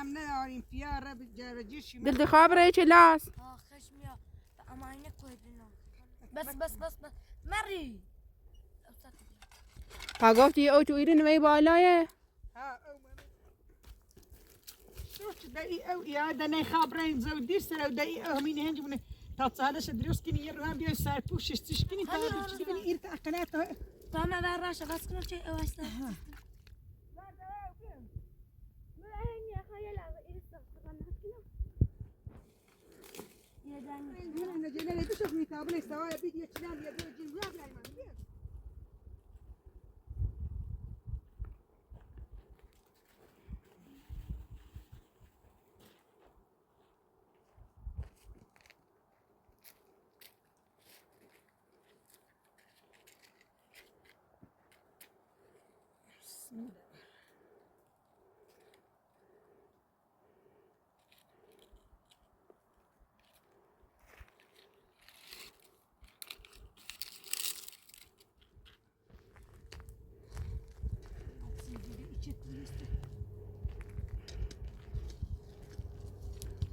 هم نداریم فیا رب جرجیشی. دل خابره چلاس. ها خشمیا اماینه کویدنا بس بس بس بس مری. پا گفتی او تو ایرن وی بالایه. ها او شو دقي او يا دنا خابرين زودي سر دقي او همين هنج من تاتسالش دروس كني يروان بيو سار بوش تشكني تا تشكني إيرت أقنات. تمام براش بس كنا شيء واسطة. أنا جينا لي بشوف ميتابلي سواء بيدي يتشلال يا بيو جين ويا بيا.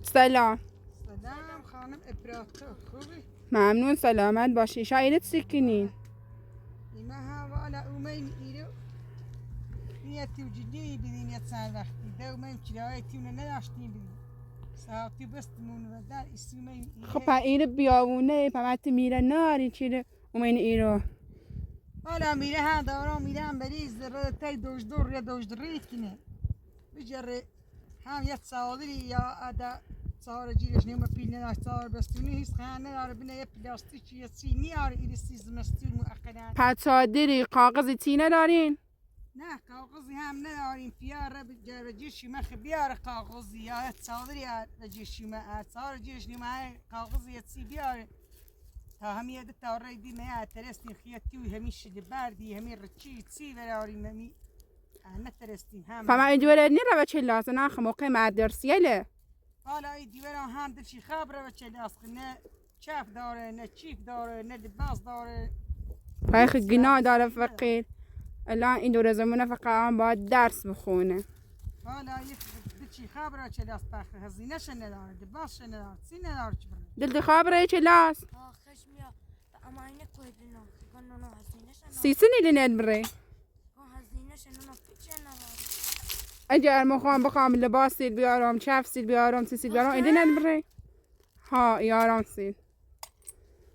سلام. سلام خانم ابراتو، خوبی؟ ممنون، سلامت باشی. شاید سکنین. ایما ها والا اومین ایرو نیتی و جدی بدین یه چند وقتی دو من چرای تیونه نداشتیم بدین ساعتی بستمون و در اسمین. خب ایرو بیاونه پمت میره ناری چیره اومین ایرو. حالا میره ها دارا میرم بریز در تی دوش دور یا دوش دریت کنه بجره هم یه چادری یا ادا چهار جیرش نیم پیل نداشت چهار بستونی هیچ خانه نداره بینه یه پلاستیک یه چی نیاره ایری سیز مستور مؤقتا. پا چادری کاغذ چی ندارین؟ نه، کاغذی هم نداریم فیا رب جرجیشی مخ بیار کاغذی یا چادری رجیشی ما چهار جیرش نیم کاغذی یه چی بیاره تا همی ده تا ری دی ما ترستین خیاتی و همیشه بردی همی رچی چی براریم همی نترستیم هم. فما اینجوره نیره و چه لازم نه موقع مدرسیه له. حالا ای دیوران هم دلشی خبره و چه نه چف داره، نه چیف داره، نه لباس داره. پایخ گناه داره فقیر الان این دور زمونه فقط هم باید درس بخونه. حالا یک دلشی خبره چه لاس پخ هزینه شه نداره، لباس شه نداره، چی نداره چی بره. دل خابره چه لاس. ها خشمیا اماینه کویدنا كنا نو هزینه شنا. سیسنی لنت بره. هزینه شنا نو پیچ نداره. اگر مخوام بخوام لباس سیل بیارم، چف سیل بیارم، سی سیل بیارم، اینده نت بره ها یارم سیل.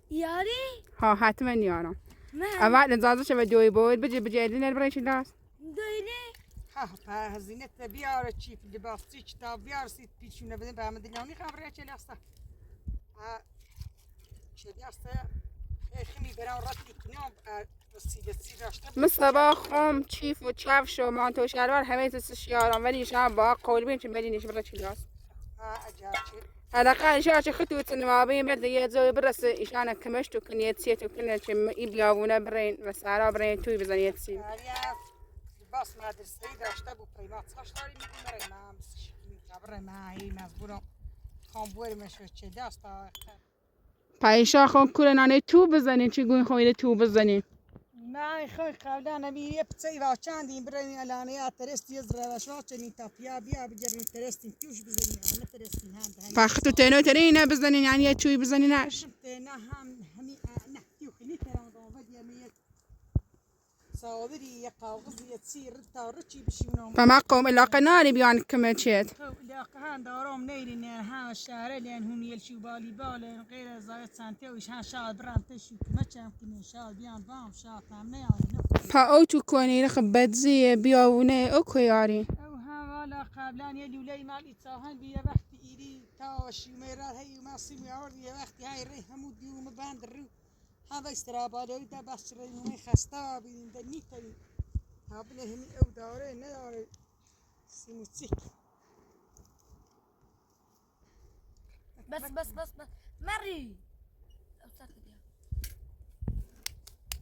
یاری؟ ها، حتما یارم. من اول اجازه شو دوی بود بجی بجی اینده نت بره چه لاس. دویلی. ها هزینه بیاره چیف لباس چی کتاب بیاره سید پیچونه بدن به همه دلانی خبره چه لاسته ها چه لاسته خمی برام رتی کنام رسیده سی داشته. مثل خم چیف و چفش و مانتو شلوار همه چیز یارم، ولی شما با قول بین چه بدینش بره چه لاس. ها اجار چه. حداقل شاشه خطوط ما بين بده یه زوی برس ایشانا کمشتو کنیت سیتو کنه چه ای بیاونه برین و سارا برین توی بزنیت سی. آریا لباس مدرسه داشته بود پیما چاش داری میگی ما خبر ما هی مزبورم خام بورمش چه دست. پایشا خون کورنانه تو بزنین چه گوین خوینه تو بزنین. نه خی قبلا نبی یه پچه و چندین برین الان یا ترست یزره و شوا چنین تا پیا بیا بجرین ترستین توش بزنین نه ترستین هم ده. فاختو تینو ترینه بزنین یعنی یه توی بزنینش. نه هم همی نه تیو خلی تران و دیگه صادری یه کاغذ یه چی تا رچی بشیونم. فما قوم علاقه ناری بیان کمچت. علاقه دارم نیرین ها الشهر لين هم يلشي بالي بال غير زايد سانتي وش ها شاد برام تشي ما كان كنا شاد بيان بام شاد هم نه. پا او تو کنی رخ بدزیه بیاونه او کویاری. او ها والا قبلا يلي ولاي مال اتساهن بيا وقت ايري تا شي ميرات هي ما سيم يعور يا وقت هاي ري همو ديو ما باند الرو هذا استرابالوي دا بس ري مي خستا بين دنيتي هابله همي او داره نداره سيموتسيك. بس بس بس بس مري.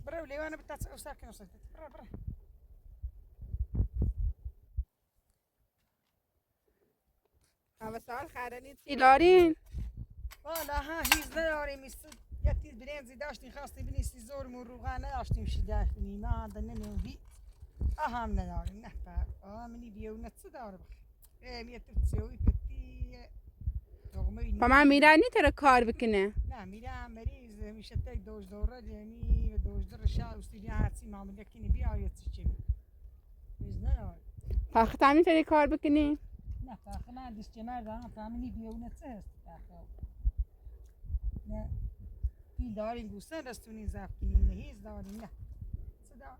برا ولي وانا بتاع ساكن وصلت برا برا. سال خرنی سیلارین. والا ها هیز نداریم یه تیز برنزی داشتیم خواستیم بنیستی زور مون روغن نداشتیم شی داشتیم ما عندنا نمی‌دونم هیچ اهم نداریم نه آه منی بیو نه چه داره بخ. فما میرا نیتره کار بکنه. نه، میرا مریض میشه، تک دوش دوره جمی و دوش در شا استیلی هرچی معامله کنی بیا یا چی چی نه. فاخت هم نیتره کار بکنی. نه، فاخ من دست مرد فهمینی بیونه چه هست نه، پیل داریم، گوسن رستونی زفت کنیم، نه هیچ داریم، نه صدا.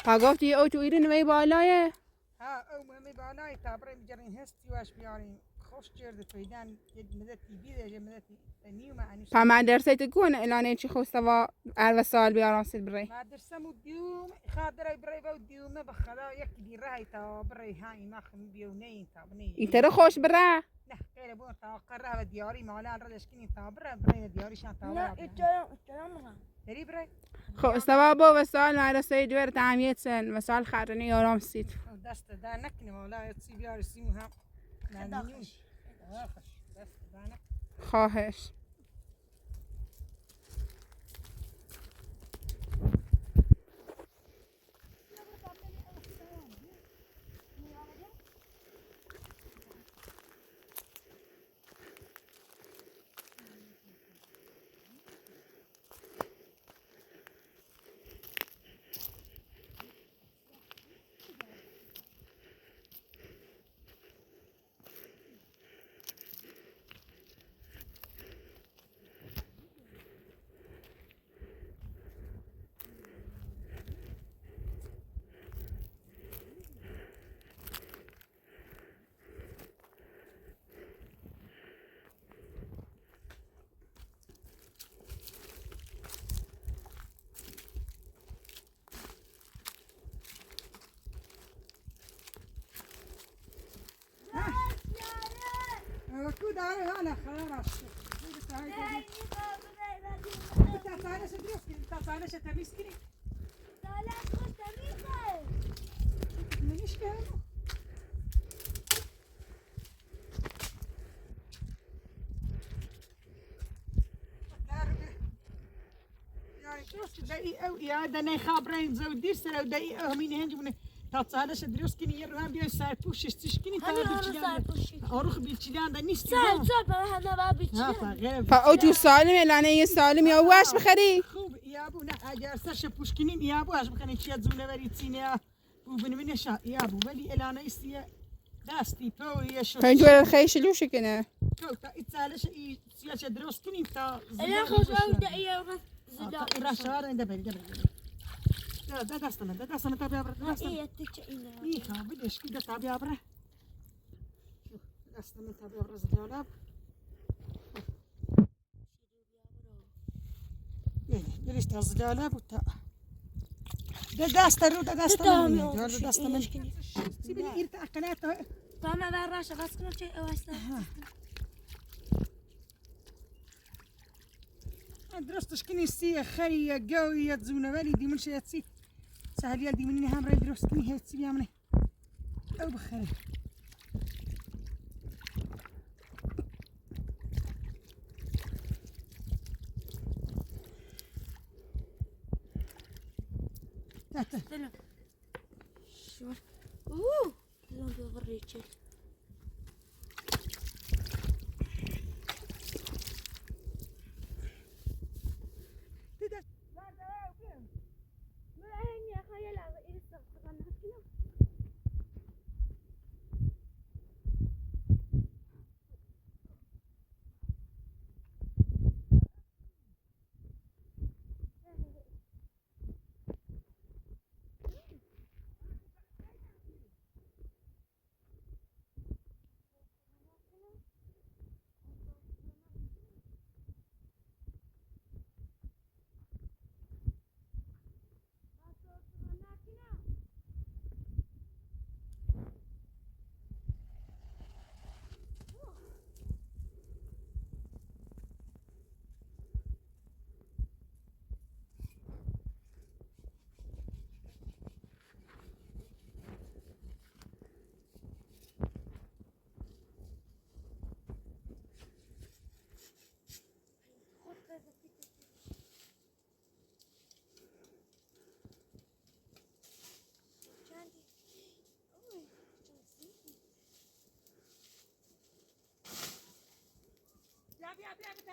پا گفتی او تو ایرن وی بالایه. ها، او مهمی بالای تا بریم جرین هستی واش بیاریم، خوش جرد فیدان یه مدتی بیده یه مدتی نیومه عنوش. پا مدرسه تكون الان چی خوستوا ار سال بیاران سید بری. مدرسة مو ديوم خاطر بري بو ديوم بخدا يك دي راي تا بري هاي ما خم بيونين تا بني. ایتره خوش بره. نه، غير بو تا قرا دياري مالان ردش كني تا برا بري دياري شان تا نه. برا. اترام اترام. دري بري. خو استوا بو وسال مدرسه دویر تعمیت سن وسال خرنی یارام سید. دست دا نکني ولا تصيب يا رسيمها. خداخش. دست دا نك. خواهش. كو داري انا خلاص. انت تعالى شدريسكي، انت تعالى شتميسكني منيش كهانو. دقيقة وإعادة ناي خابرين زود دير سنة ودقيقة همين هنج من تاتسالش دريوسكني يروان بيا سار بوش تشكني. اروح بالشلان ده نيست. ها. پا او تو سالم الان یه سالم یا واش بخری. خوب يا ابو، نه، اگر سرش پوشکنین يا ابو اش بخني چیت زونه وری تینه بو بنمینه شا يا ابو، ولی الان استیه دستی پو یه شو. پا اینجور خیش لوش کنه. تو تا اتسالش ای سیاش درست کنیم تا رشار ده بری ده بری ده ده دست من ده دست من تا بیابره دست من. ای ها بدش كده تا بیابره دست من تا بیابره زدیالاب. ليش تزلالة بوتا ده دست رو ده دست من ده دست من سيبني إيرتا أقناته. طبعا براشة بس كل شيء. درستش كني سي خرية قوية تزونة بالي دي من شيء تسي سهل يا دي مني هم ري درست كني هي تسي بيعملي أو بخري. استنى شو اوه لون بيوريك.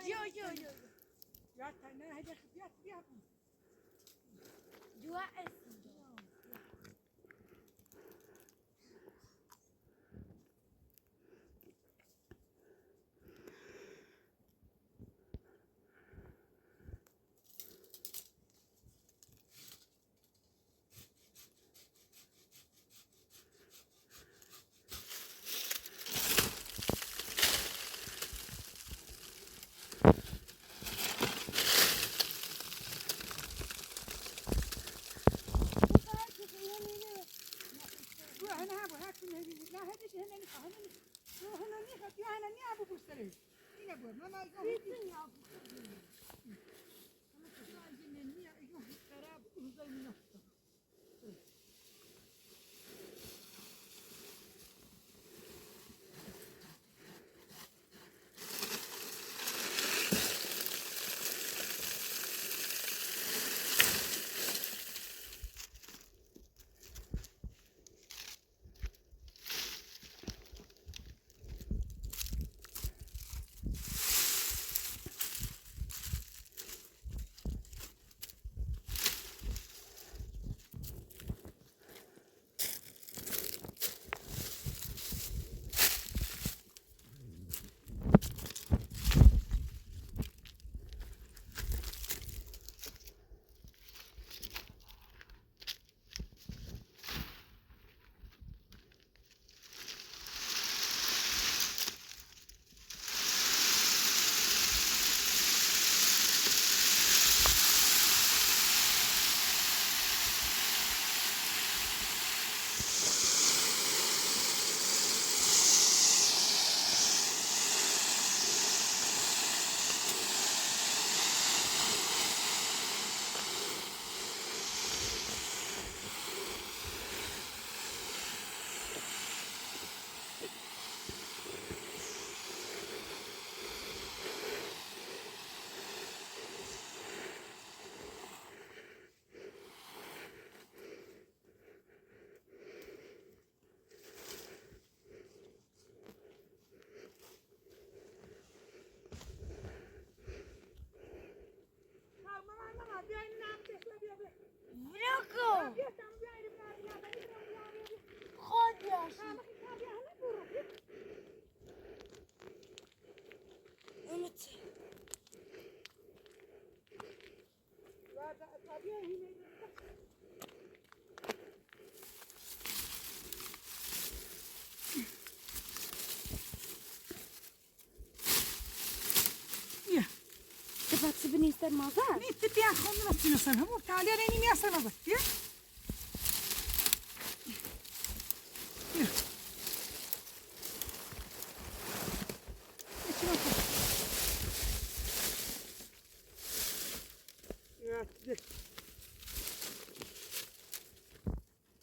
جو جو جو. بیا نه هدي بیا بیا. جوا اس. هنا هابو هاك لا هديش هنا هنا هنا نيخ هنا نيابو بوستري هنا بو ما ما Bırakın. خود يا أمتى. تبغى تبني سر مازال؟ تبي خون نفسي نسن هم تعالي راني ميا سنة يا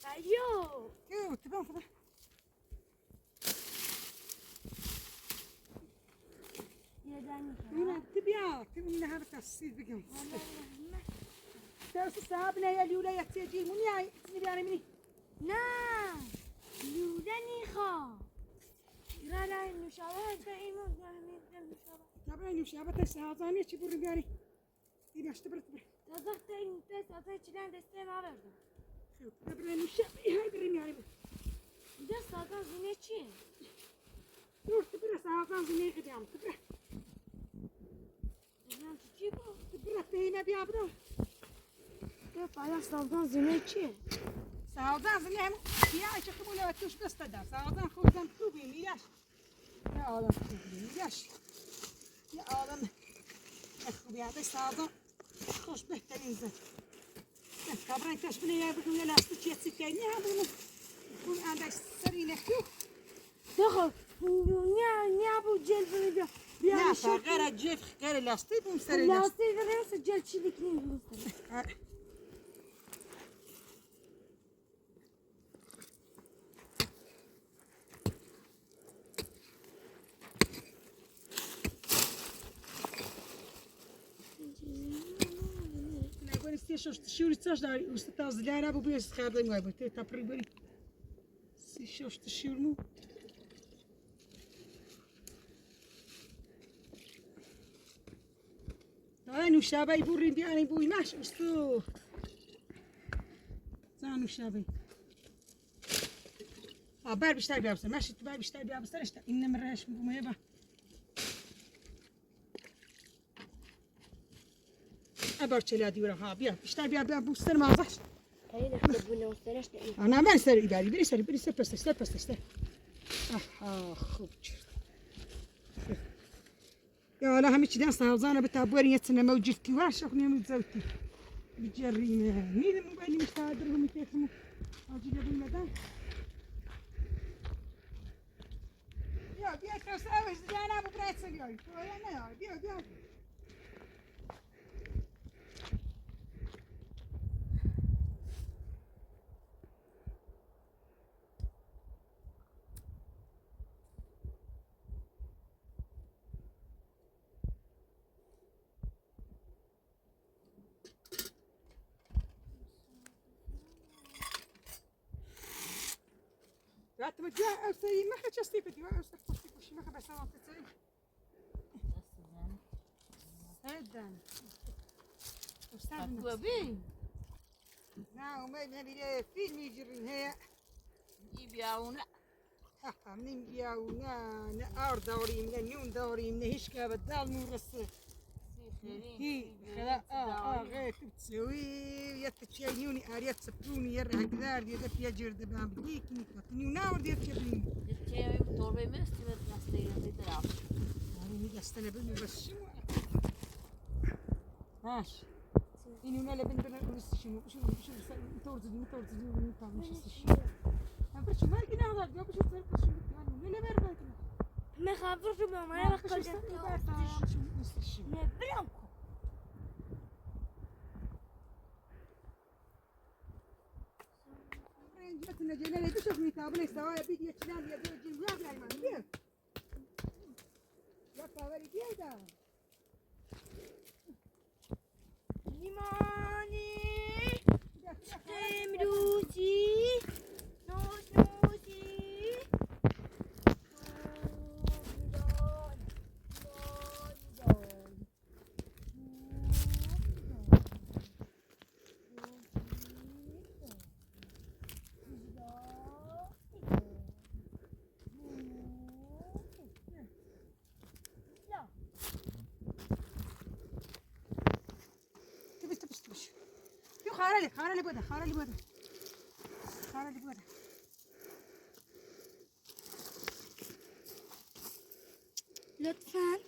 ايوه. تبان تبان. يا داني. هنا تبيع تبي من هذا السيد بكم تاس صاحبنا يا اليولا يا تيجي من يا تبي مني. نعم لوداني خا لا نشابه دائما نشابه. طبعا نشابه تساعدني تبر بياني تبي اشتبر تبر. تزخت انت ساعتها چلان دسته ما بردم. تبر نشابه هاي برمي يعني. ده ساعتها زینه چیه؟ دور تبر ساعتها زينه قدام تبر. نه چی بود؟ تبر تينا بيابرو. ده فعلا ساعتها زینه چیه؟ ساعتها زينه هم يا شيخ ولا توش بس تدا ساعتها خبزا توبي مياش يا عالم توبي مياش يا عالم اخو هذا ساعتها خوش به تنزل كبرين تشبني يا بكم يا لاستيك يا سكيني هذا يكون عندك سرينه كيو. دخل نیا نیا بو جل بني بیا. لا غير الجيف غير لاستيك ومسري لاستيك. لاستيك غير سجل شي كنين. سي شوش تشور تاج وستاز لا ابو بيس خابن وابو تبري سي شوش تشور مو. تا نوشابه بورین بیانی بوی ماش استو زان نوشابه بار بیشتر بیا بسر ماشي تو بار بیشتر بیا بسر اشتا این مرش بومه با ابر چلا دیورا ها بیا بیشتر بیا بیا بوستر ما زحش. انا ما سر اداري بري سر بري سر بس سر بس سر آه خوب يا لا همي چیدن سازانه به تابورین یتنه موجودتی واش اخني متزوتي بجرينا مين موبايلي مش قادر هم يتخمو اجي قبل مدام يا بیا كوساوش انا ابو براتسن يا يا بیا بیا راتب جاء أوسي ما خدش استيفدي أوسي قصتي وشي ما خبر سوا تسعين سدن أستاذ بي نعم ما نبي فيلم يجري هي يبيعونا منين بيعونا نار دوري من نيون دوري من هيش كابدال مورس هي خلا غير تسوي يتشينوني اريت سبتوني ير هكذا يد في جرد بام بديك ني وناور ديت تشبين توربه مستي بس نستي يعني نستنى بني بس شنو ماشي إني ولا بن بن بس شنو شو شو تورز تورز مش شو بس ما لقينا هذا بس شو شو يعني ولا بر ما خافرش ما ما بلانكو لیمانی امروزی نوز نوزی تبش تبش تبش يو خارلي خارلي بودا خارلي بودا خارلي بودا لطفا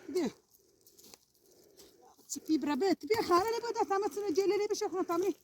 بيه تسبي برابات بيه خارلي بودا تامت سنة جيلي بش اخنا تامي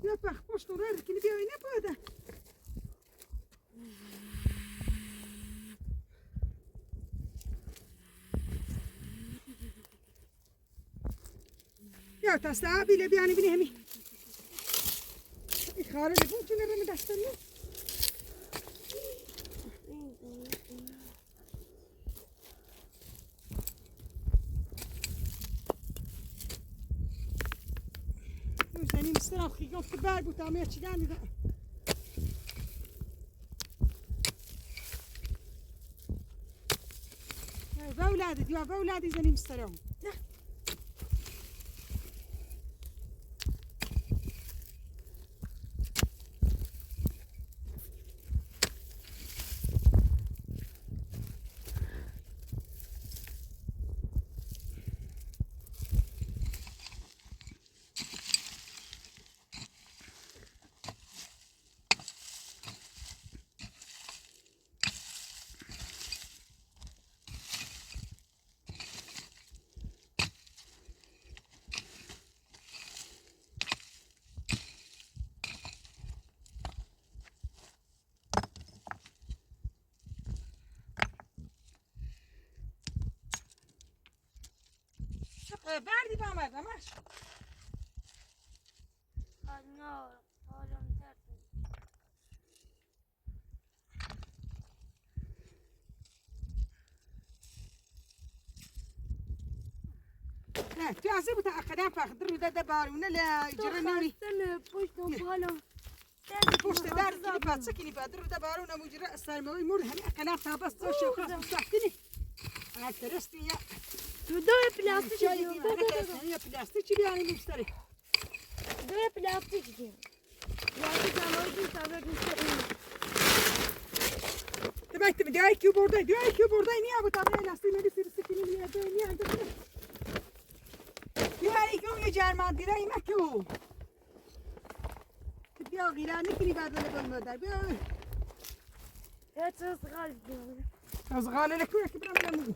يا باخ بوش نورير كي بيا وين بودا يا تسابي لبي يعني بنهمي خارج بوش نرمي دستني زنی مسترا خیگان كبار بو تعمير چیدن ده باولادي ديوا باولادي زني مسترهم. بردی با مردمش. نه حالم درد. نه تو عزيب تأخذان فاخدر ودا دبارونه لا جرناني. پشت بالم. پشت در كني باتسكني بادر ودا بارونه مجرى السلموي مر هم قناة بس توش خلاص مستحتني انا ترستي يا تو دو پلاستیک. هي بلاستيك يعني مشتري. دو پلاستیک دیم. پلاستیک هم دو تا. تبعت بدي كيو بورداي دي كيو بورداي ني ابو تابع لاستيك ما بيصير سكني يا دنيا عندك يا كيو يا جرمان دي ما كيو بیا غیره نکنی بعد ولا بالمدر بیا. هات صغال. از غالة لك كبر من.